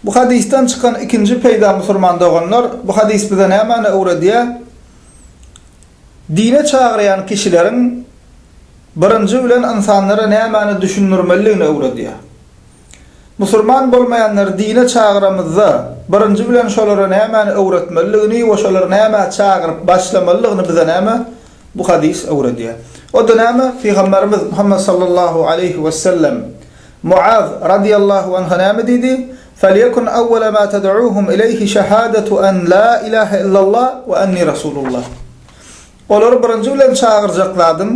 Bu hadysdan çykan ikinji peýda musurman doganlar, bu hadys bize nämäni öwredýär? Dine çagyrýan kişileriň birinji bilen ynsanlara nämäni düşündirmelidigini öwredýär. Musurman bolmaýanlary dine çagyramyzda, birinji bilen şolara nämäni öwretmelidigini we şolary nämä çagyryp başlamalydygyny bize näme bu hadys öwredýär. O-da näme? Pygamberimiz Muhammet sallallahu aleýhi wesellem Muaz radyýallahu anha näme diýdi? Felýekun awwala ma ted'uhum ileýhi şehadatu en la ilahe illallah we enni rasulullah. Olary birinji bilen çagyrjak zadyň,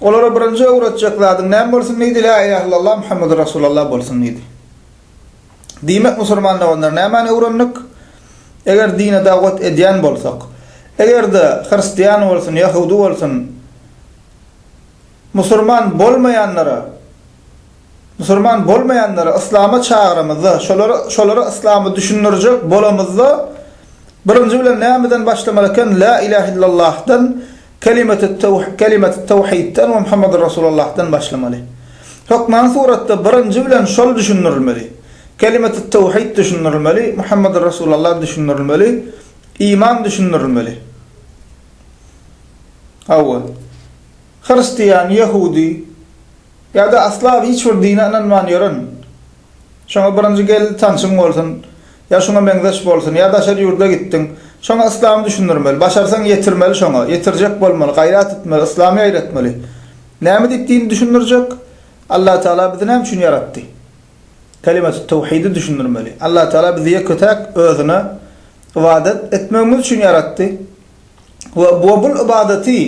olara birinji öwretjek zadyň näme bolsun diýdi? La ilahe illallah Muhammedur Rasulallah bolsun diýdi. Diýmek musulman doganlar nämäni öwrendik? Eger dine dawat edýän bolsak, eger-de hristian bolsun, ýahudy bolsun, Musurman bolmaýanlara Musurman bolmaýanlara yslama çagyramyzda, şolara şolara yslamy düşündirjek bolamyzda birinji bilen nämeden başlamaly eken? La ilahe illallahdan, kelimetut tawh kelimetut tawhidden we Muhammedur Rasulallahdan başlamaly. Hökmany suratda birinji bilen şol düşündirilmeli. Kelimetut tawhid düşündirilmeli, Muhammedur Rasulallah düşündirilmeli, iman düşündirilmeli. Hawa. Hristian, ýehudy ýa-da asla hiç bir dine ynanman ýören, şoňa birinji gel tanşyň bolsun, ýa şuňa meňzeş bolsun, ýa daşary ýurda gitdiň, şoňa yslamy düşündirmeli, başarsaň ýetirmeli şoňa, ýetirjek bolmaly, gaýrat etmeli, yslamy ýaýratmaly. Näme diýip dini düşündirjek? Allatagala bizi näme üçin ýaratdy? Kelimetut tawhidi düşündirmeli. Allatagala bizi ýeke-täk özüne ybadat etmegimiz üçin ýaratdy. We bu bul ybadaty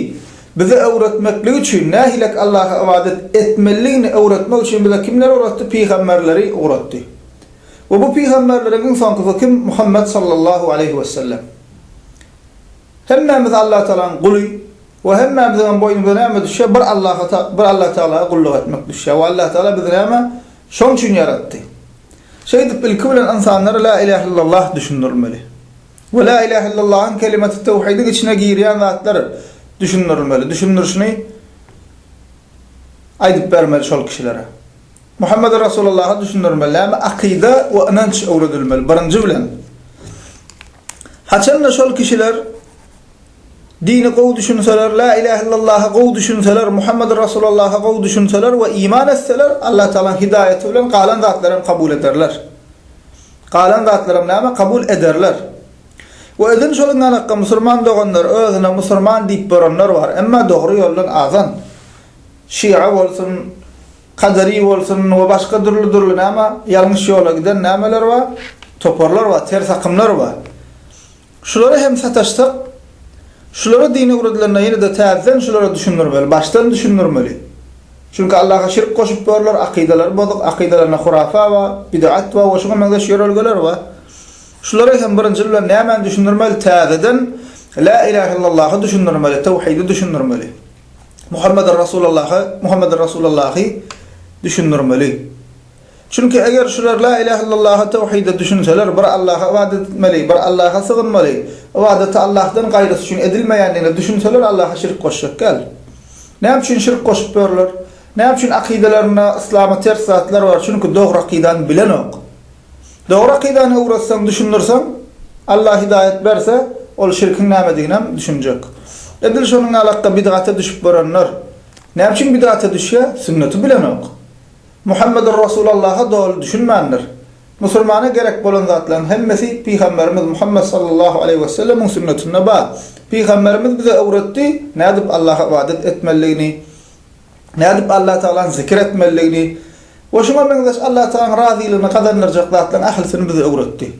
bize öwretmekligi üçin, nähilek Allaha ybadat etmeliligini öwretmek üçin bize kimleri ugratdy? Pygamberleri ugratdy. We bu pygamberleriň iň soňkusy kim? Muhammet sallallahu aleýhi wesellem. Hemmämiz Allah Tagalanyň guly we hemmämiziň hem boýnumyza näme düşýär? Bir Allaha bir Allah Tagala gulluk etmek düşýär we Allah Tagala bizi näme? Şoň üçin ýaratdy. Şeýdip ilki bilen ynsanlara la ilahe illallah düşündirilmeli. We la ilahe illallahyň kelimeti tewhidiň içine girýän zatlar düşündirilmeli. Düşündirişini aýdyp bermeli şol kişilere. Muhammedi Rasulullaha düşündirmeli. Näme? Akyda we ynanç öwredilmeli birinji bilen. Haçanda şol kişiler dini gowy düşünseler, la ilahe illallaha gowy düşünseler, Muhammedi Rasulullaha gowy düşünseler we iman etseler, Allah Taalanyň hidaýaty bilen galan zatlary hem kabul ederler. Galan zatlaram näme kabul ederler. We edil şol ynanakka musurman doganlar özüne musurman diýip boranlar bar, emma dogry ýoldan azan. Şia bolsun, kaderi bolsun we başga dürli dürli näme ýalňyş ýola giden nämeler bar, toparlar bar, ters akymlar bar. Şulara hem sataşsak, şulara din öwredilende ýene-de täzeden şulara düşündirmeli, başdan düşündirmeli. Çünki Allaha şirk goşup börler, akydalary bozuk, akydalarynda hurafa bar, bid'at bar we şuňa meňzeş ýörelgeler bar. Şulara hem birinji bilen nämäni düşündirmeli? Täzeden La ilahe illallahy düşündirmeli, tewhidi düşündirmeli. Muhammeder Rasulallahy, Muhammeder Rasulallahy düşündirmeli. Çünki eger şular La ilahe illallaha tewhide düşünseler, bir Allaha ybadat etmeli, bir Allaha sygynmaly, ybadaty Allahdan gaýrysy üçin edilmeýändigine düşünseler Allaha şirk goşjak däl. Näme üçin şirk goşup ýörler? Näme üçin akydalarynda yslama ters zatlar bar? Çünki dogry akydany bilenok. Dogry akydany öwretseň, düşündirseň, Allah hidaýat berse, ol şirkiň nämediginem düşünjek. Edil şonuň ýalakda bidgata düşüp görenler, näme üçin bidgata düşýär? Sünneti bilenok. Muhammedur Rasulallaha doly düşünmändir. Musulmana gerek bolan zatlaryň hemmesi Pygamberimiz Muhammet sallallahu aleýhi wesellemiň sünnetinde bar. Pygamberimiz bize öwretdi, nädip Allaha ybadat etmelidigini, nädip Allah Tagalany zikir etmelidigini we şuňa meňzeş Allah Tagalanyň razylygyny gazandyrjak zatlaryň ählisini bize öwretdi.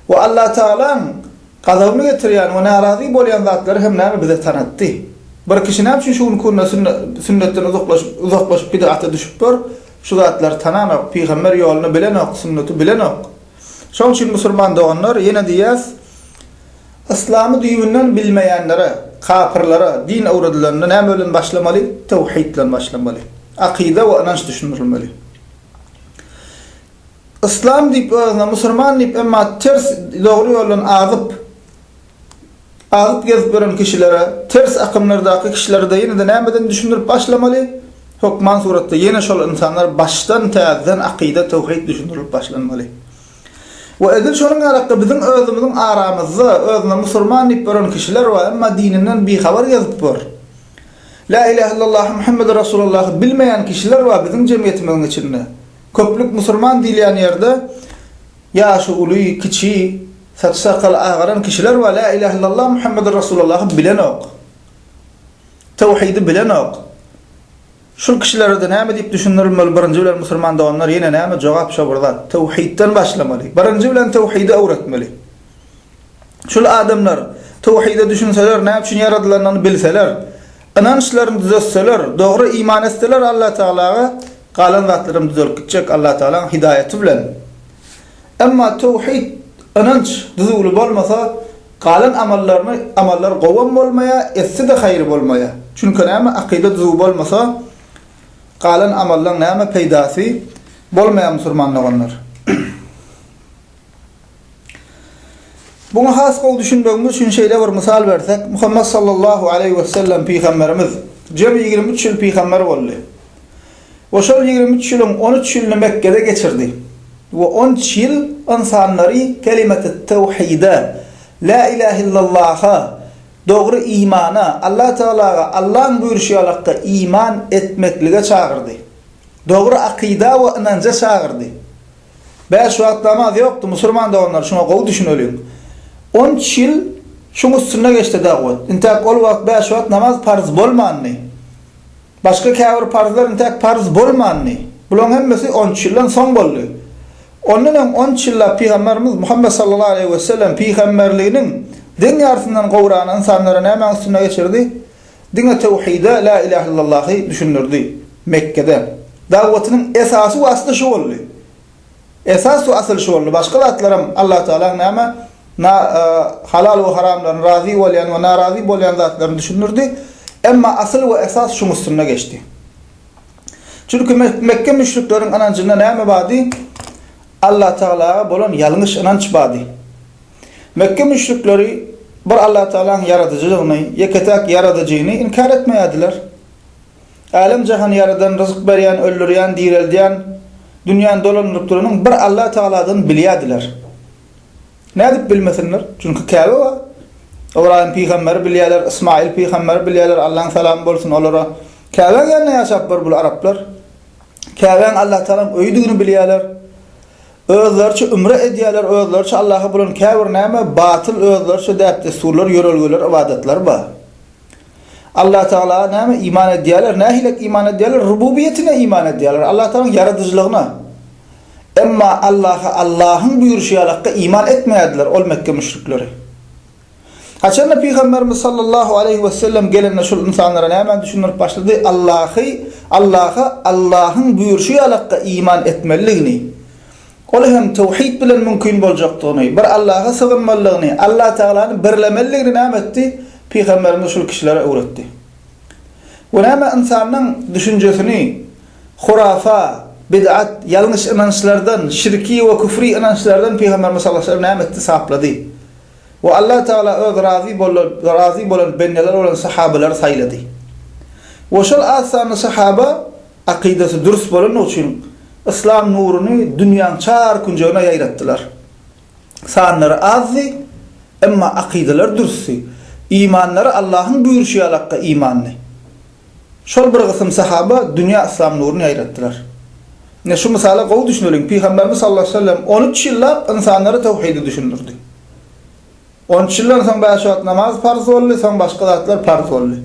We Allah Tagalaň gazabyny getirýän we närazy bolýan zatlary hem näme bize tanatdy. Bir kişi näme üçin şu günki günde sünnetden uzaklaşyp, uzaklaşyp bid'ata düşüpdir? Şu zatlary tananok, pygamber ýoluny bilenok, sünneti bilenok. Şoň üçin musulman doganlar ýene diýýäs, Yslamy düýbünden bilmeýänlere, kapyrlara din öwredilende näme bilen başlamaly? Tewhid bilen başlamaly. Akyda we ynanç düşündirilmeli. Yslam diýip özüne musurman diýip emma ters dogry ýoldan azyp azyp gezip ýören kişilere ters akymlardaky kişilerde ýene-de nämeden düşündirip başlamaly? Hökman suratda ýene şol ynsanlar başdan täzeden akyda, töwhid düşündirilip başlanmaly. We edil şonuň ýalakda biziň özümiziň aramyzda özüne musurman diýip ýören kişiler bar, emma dininden bihabar gezip bar. La ilahe illallah Muhammeden Rasulullahy bilmeýän kişiler bar biziň jemgyýetimiziň içinde. Köplük musurman diýilýän ýerde ýaşy uly, kiçi, saçy-sakaly agaran kişiler bar, La ilahe illallah Muhammeden Rasulullahy bilenok. Tawhidi bilenok. Şul kişilere-de näme diýip düşündirilmeli birinji bilen musurman doganlar ýene näme jogap şo bir zat tawhidden başlamaly. Birinji bilen tawhidi öwretmeli. Şul adamlar tawhide düşünseler näme üçin ýaradylanyny bilseler, ynançlaryny düzetseler, dogry iman etseler Allah Tagalaga galan zatlaram düzelip gitjek Allah Tagalaň hidaýaty bilen. Emma tawhid ynanç düzüwli bolmasa Galan amallaryny amallar gowam bolmaýa etse-de haýry bolmaýa. Çünki näme akyda düzüw bolmasa galan amallaň näme peýdasy bolmaýa musurman doganlar. Buňa has gowy düşünmegimiz üçin şeýle bir mysal bersek, Muhammet sallallahu aleýhi we sellem pygamberimiz jemi 23 ýyl pygamber boldy. We şol 23 ýylyň 13 ýylyny Mekgede geçirdi. We on üç ýyl ynsanlary kelimetit-tewhide, Lä ilähe illallaha, dogry imana, Allah Tagalaga Allaň buýruşy ýalakda iman etmeklige çagyrdy. Dogry akyda we ynanja çagyrdy. Bäş wagt namaz ýokdy, musurman doganlar şuňa gowy düşüneliň. On üç ýyl şuň üstünde geçdi dagwat. Intäk ol wagt bäş wagt namaz parz bolmandy. Başga käbir parzlar intäk parz bolmandy. Bularyň hemmesi on üç ýyldan soň boldy. Ondan öň on üç ýyllap Pygamberimiz Muhammet sallallahu aleýhi wesellem pygamberliginiň deň ýarysyndan gowragyny ynsanlara nämäň üstünde geçirdi? Diňe tewhide, la ilahe illallahy düşündirdi. Mekgede. Dagwatynyň esasy we asly şu boldy. Esas we asyl şu boldy. Başga zatlaram Allah Tagalaň näme na halal we haramlaryny razy bolýan we narazy bolýan zatlaryny düşündirdi. Emma asyl we esas şuň üstünde geçdi. Çünki Mekke müşrikleriň ynanjynda näme bardy? Allah Tagalaga bolan ýalňyş ynanç bardy. Mekke müşrikleri bir Allah Tagalaň ýaradyjydygyny, ýeke-täk ýaradyjyny inkär etmeýärdiler. Älem-jahany ýaradan, ryzyk berýän, öldürýän, direldýän, dünýäni dolandyryp duranyň bir Allah Tagaladygyny bilýärdiler. Nädip bilmesinler? Çünki Käbe bar. Ybraýym pygamberi bilýärler, Ysmaýyl pygamberi bilýärler, Allaň salamy bolsun olara. Käbäň ýanynda ýaşap bir bul araplar. Käbäň Allah Tagalaň öýüdigini bilýärler. Özleriçe ümre edýärler, özleriçe Allaha bolan käbir näme batyl özleriçe däp-dessurlar, ýörelgeler, ybadatlar bar. Allah Tagala näme iman edýärler? Nähilek iman edýärler? Rububiýetine iman edýärler. Allah Tagalaň ýaradyjylygyna. Emma Allaha Allahyň buýruşy ýalakka iman etmeýärdiler ol Mekge müşrikleri. Haçanda Pygamberimiz sallallahu aleýhi we sellem gelende şul ynsanlara nämäni düşündirip başlady? Allahy, Allaha Allahyň buýruşy ýalakka iman etmelidigini. Ol hem tewhid bilen mümkin boljakdygyny, bir Allaha sygynmalydygyny, Allatagalany birlemelidigini näme etdi? Pygamberimiz şul kişilere öwretdi. We näme ynsanyň düşünjesini hurafa, bid'at, ýalňyş ynançlardan, şirki we küfri ynançlardan Pygamberimiz sallallahu aleyhi ve sellem näme etdi? Saplady. We Allatagala öz razy bolan, razy bolan bendeleri bolan sahabalary saýlady. We şol az sanly sahaba Akydasy dürs bolany üçin yslam nuruny dünýäň çar künjegine ýaýratdylar. Sanlary azdy, emma akydalary dürsdi. Imanlary Allahyň buýruşy ýalakka imandy. Şol bir gysym sahaba dünýä yslam nuruny ýaýratdylar. Ine şu mysala gowy düşüneliň, Pygamberimiz sallallahu aleýhi we sellem 13 ýyllap ynsanlara tewhidi düşündirdi. 13 ýyldan soň bäş wagt namaz parz boldy, soň başga zatlar parz boldy.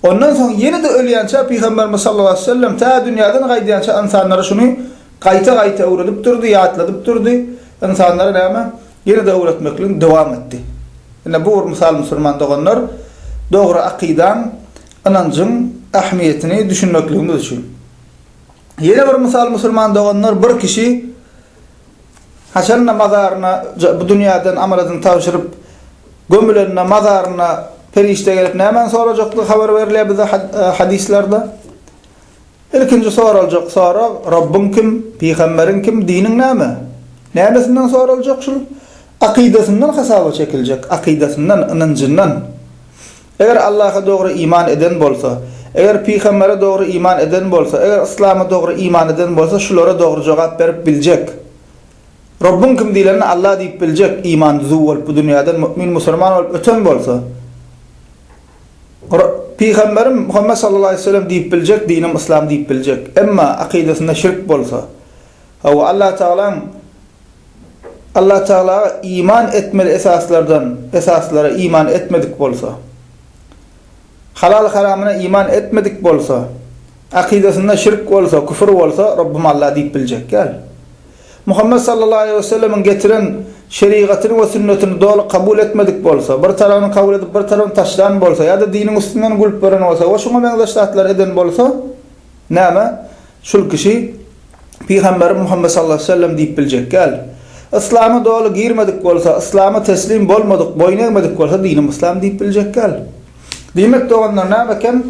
Ondan soň ýene-de ölýänçä Pygamberimiz sallallahu aleýhi we sellem tä dünýäden gaýdýança ynsanlara şuny gaýta-gaýta öwredip durdy, ýatladyp durdy. Ynsanlara näme? Ýene-de öwretmekligini dowam etdi. Ine bu bir mysal musulman doganlar, dogry akydaň, ynanjyň ähmiýetini düşünmekligimiz üçin. Ýene bir mysal musulman doganlar, bir kişi Haçanda mazaryna bu dünýäden amanadyny tabşyryp, gömülende mazaryna perişde gelip nämäni sorajakdygy habar berilýär bize hadyslarda. Ilkinji soraljak sorag, Robbuň kim, pygamberiň kim, diniň näme? Nämesinden soraljak şul? Akydasyndan hasaba çekiljek, akydasyndan, ynanjyndan. Eger Allaha dogry iman eden bolsa, Eger pygambere dogry iman eden bolsa, eger yslama dogry iman eden bolsa şulara dogry jogap berip biljek. Robbuň kim diýlende Allah diýip biljek, iman düzüw bolup bu dünýäden mümin musulman bolup öten bolsa. Pygamberim Muhammet sallallahu aleýhi we sellem diýip biljek, dinim yslam diýip biljek. Emma akydasynda şirk bolsa, hawa Allah Tagalaň Allah Tagalaga iman etmeli esaslardan, esaslara iman etmedik bolsa, halal haramyna iman etmedik bolsa, akydasynda şirk bolsa, küfür bolsa, Rabbym Allah diýip biljek däl. Muhammet sallallahu aleýhi we sellemiň getiren şerigatyny we sünnetini doly kabul etmedik bolsa, bir tarapyny kabul edip bir tarapyny taşlan bolsa ýa-da diniň üstünden gülüp beren bolsa we şuňa meňzeş zatlary eden bolsa, näme? Şul kişi Pygamberim Muhammet sallallahu aleýhi we sellem diýip biljek däl. Yslama doly girmedik bolsa, yslama teslim bolmadyk, boýun egmedik bolsa dinim yslam diýip biljek däl. Diýmek doganlar näme eken?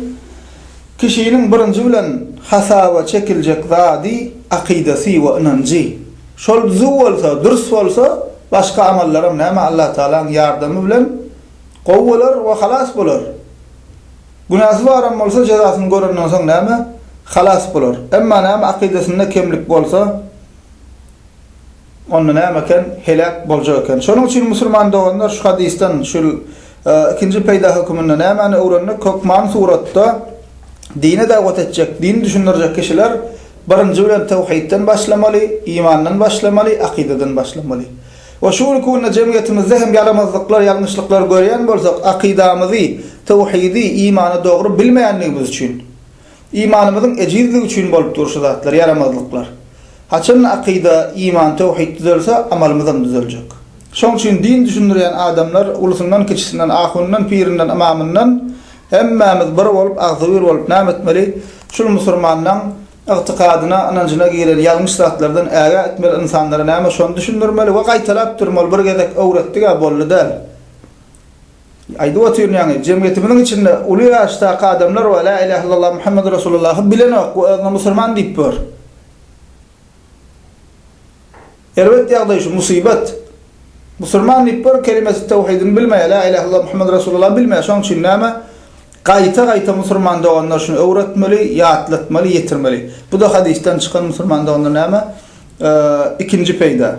Kişiniň birinji bilen hasaba çekiljek zady akydasy we ynanjy. Şol düzüw bolsa, dürs bolsa, başga amallaram näme Allatagalaň ýardamy bilen gowy bolar we halas bolar. Günäsi baram bolsa jezasyny görenden soň näme? Halas bolar. Emma näme akydasynda kemlik bolsa, Onda näme eken? Heläk boljak eken. Şonuň üçin musulman doganlar şu hadysdan şul ikinji peýda höküminde nämäni öwrendik? Hökman suratda dine dawat etjek, dini düşündirjek kişiler birinji bilen tewhidden başlamaly, imandan başlamaly, akydadan başlamaly. We şu günki günde jemgyýetimizde hem ýaramazlyklar, ýalňyşlyklar görýän bolsak, akydamyzy, tewhidi, imany dogry bilmeýänligimiz üçin. Imanymyzyň ejizligi üçin bolup dur şu zatlar, ýaramazlyklar. Haçanda akyda, iman, töwhid düzelse, amalymyzam düzeljek. Şoň üçin din düşündirýän adamlar ulusyndan kiçisinden, ahunyndan, pirinden, ymamyndan hemmämiz bir bolup, agzybir bolup näme etmeli? Şul musurmanlaň ygtykadyna, ynanjyna giren ýalňyş zatlardan ägä etmeli ynsanlara näme şony düşündirmeli we gaýtalap durmaly bir gezek öwretdig-ä boldy däl. Aýdyp otyryn ýaňy, jemgyýetimiziň içinde uly ýaşdaky adamlar bar, Lä ilähe illallah Muhammedur Rasulullahy bilenok we özüne musulman diýip ýör. Erbet ýagdaý şu, musybat. Musulman diýip ýör, kelimesi tewhidini bilmeýär, Lä ilähe illallah Muhammedur Rasulullahy bilmeýär. Şonuň üçin näme? Gaýta-gaýta musulman doganlar şuny öwretmeli, ýatlatmaly, ýetirmeli. Bu-da hadysdan çykan musulman doganlar näme? Ikinji peýda.